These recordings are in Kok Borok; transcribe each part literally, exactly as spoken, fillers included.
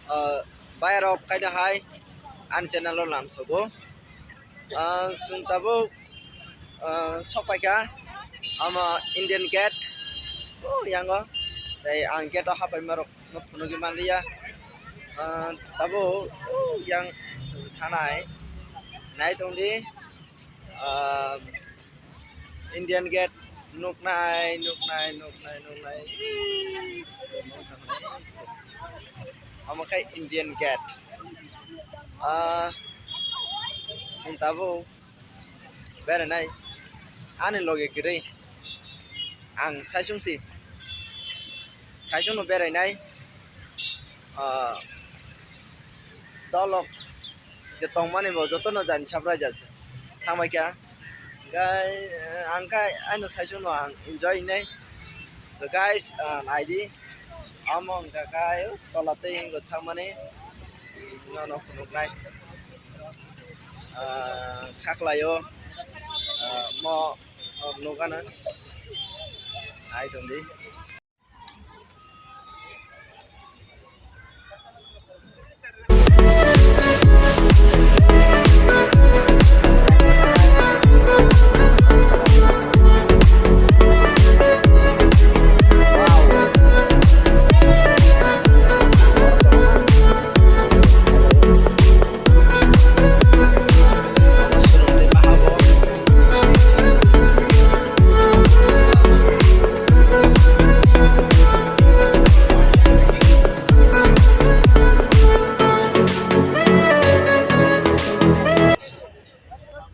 Ah, bayarok kaida hai ani channel o lamsogo. Ah, chwng tabuk, ah, sokpaikha ama Indian Gate, oh, yango. Tei ang gate o hapaima rok no phunugwi manliya. Ah, tabuk, oh, yang chwng thanai nai tongdi. Ah, Indian Gate nuknai, nuknai, nuknai, nuknai. Omo khe Indian Gate. Ah, chwng tabuk berainai ani loge kwrwi. Ang saichung si, saichung no berainai. Ah, dolok je tongmani bo jotono jani surprise se thangbai kha. Guys, eh, ang khe ano saichung no ang enjoy hinai. So guys, ah, naidi. Omo wngkha khe tola tei hingo thangmani. Nono phunuknai. Ah, khaklaio. Ah, mo, mo nukano. Nai tongdi.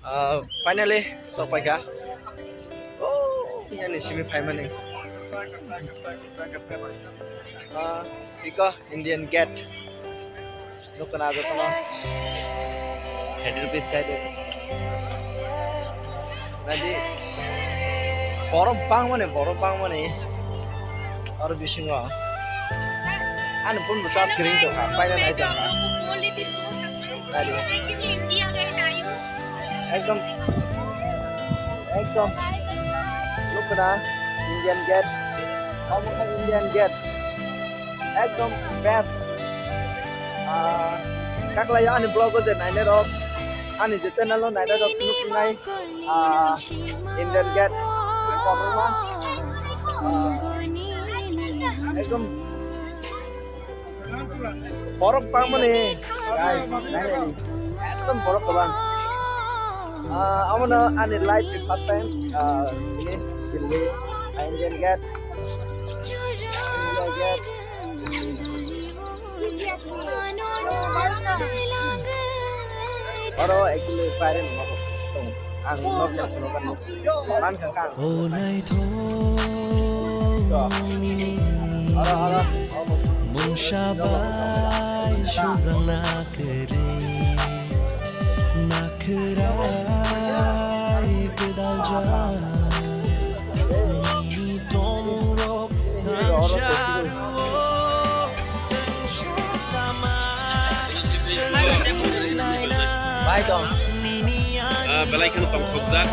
Ah, finally, sokpaikha. Oh, yani simi phaimani. Ah, iko Indian Gate. Nukuna jotono. Hundred rupees khai de. Naidi. Borok bangmani, borok bangmani. Aro bisingo. Ani phone bo charge kwrwi tongkha, paina nai tongkha. Naidi. Ekdom, ekdom. Nukuna Indian Gate. Omo khe Indian Gate. Ekdom best. Ah, kaklaio ani vlog o je nainai rok, ani je channel o nainai rok nuknai, ah, Indian Gate kotorma. Ah, ekdom borok bangmani, guys, nainai di. Ekdom borok kwbang. Ah, amo no ani life ni first time, ah, ini Delhi, Indian Gate. Indian Gate. Oro actually parent mo tong. Ang nok nok nok nok. Man kang kang. O naithok nini mungsa bai sujak na kwrwi, na kwrai kwdal jak nini tongmung rok tangsa rwo. Bai tong. Ah, belai kheno tongthokjak.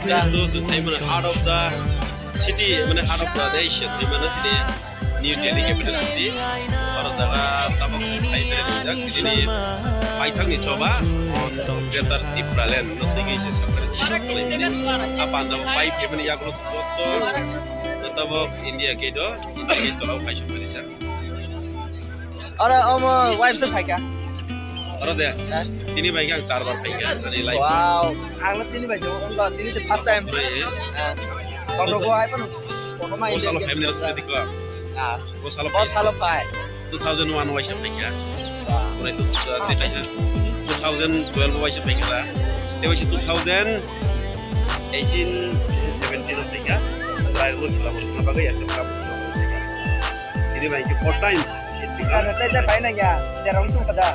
Ja. Jehetu chwng sai mano heart of the city, mane heart of the nation, hinwi mano chini New Delhi capital city. Oro jaga tabok phai tongjak chini paithakni choba, Greater Tipraland no twi khe se sakha. A panda bai phai mani yagulo joto tabok India Gate o, India Gate o kaisa phai rijak. Oro omo wife se phaikha. Oro de. Ha? Tini bai ang char bar phaikha, ani life. Wow. Ang no tini bai je, wngkha tini se first time. Ore. Ha. Kotor ko ai pun. Kotor ma. Bo salo family rok sidi ko. Ha. Bo salo. Bo salo phai. Two thousand one waisa phaikha. Wow. Ore tu, uh, tei kaisa two thousand twelve waisa phaikha. Tei waisa two thousand eighteen, seventeen phaikha. Serai ro sala mo bagwi asa phaikha. Ini bai ke four times. Ano tei tei pai na ya, serong tu kada.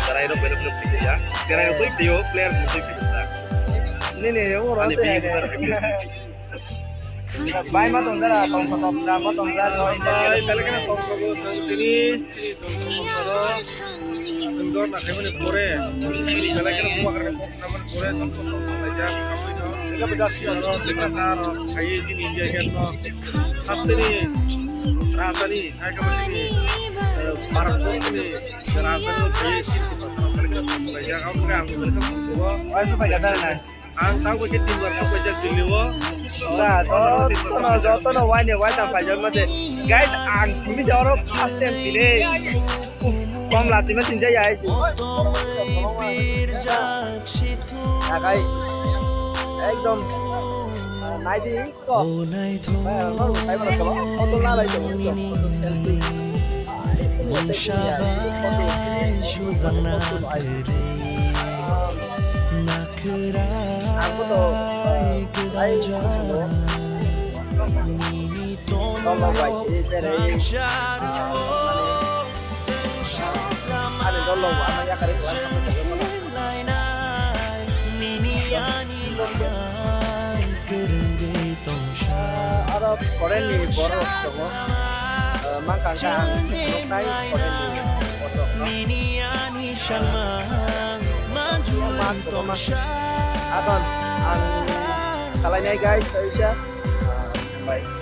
Serai ro belok belok phaikha ya. Serai ro tei tei player mo tei phaikha. Ni ni, yo ro ani tei. Bai ma tong dara, tong tong tong, ma tong ja, tong. Bai, belai kheno tong tong, tini, tini tong tong, tong tong. Sundor na khaimani pore, belai kheno buwa kare kok namani pore, tong tong tong, tong ja, kapri no. Aro, leka sa, aro, khai jini India Gate no. Hasteni, rajani, hai kapri jini, eh, Bharat Borsh Ang tabo khe tin bar sok paijak Delhi o. Na, jotono, jotono waini waitham paijak ma se. Guys, ang simi se oro first time tini. Kom lachima sinjak ya. Akai ekdom, ah, naidi. Aro foreign ni borok tongo. Ah, mangkha kha ang nuknai foreign ni borok no. Akon ang salainai guys, kaisa. Ah, bye.